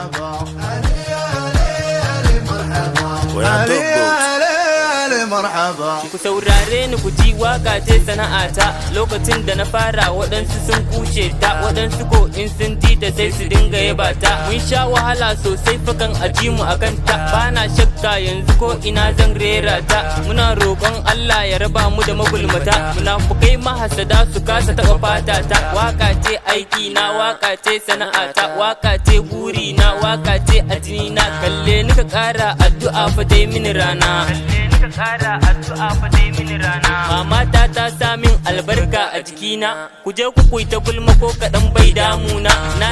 مرحبا علي علي مرحبا. Oya, علي Top Goat. علي علي مرحبا. Ku saurare ni ku ji, waka ce sana'ata. Lokacin da na fara, waɗansu sun kushe ta, waɗansu ko in sun ji ta sai su dinga yaba ta. Mun sha wahala sosai fakan aji mu akan ta. Bana shakka, yanzu ko ina zan rera ta. Muna roƙon Allah ya raba mu da magulmata, munafukai, mahasada, su kasa taɓa fata ta. Waka ce aiki na, waka ce sana'ata, waka ce buri na, waka ce a jini na. Kalle ni ka ƙara addu'a fa dai mini rana, ka kara addu'a fa dai mini rana. Mama ta ta sa min albarka a jikina. Ku je ku kuita gulma, ko kaɗan bai damuna. Na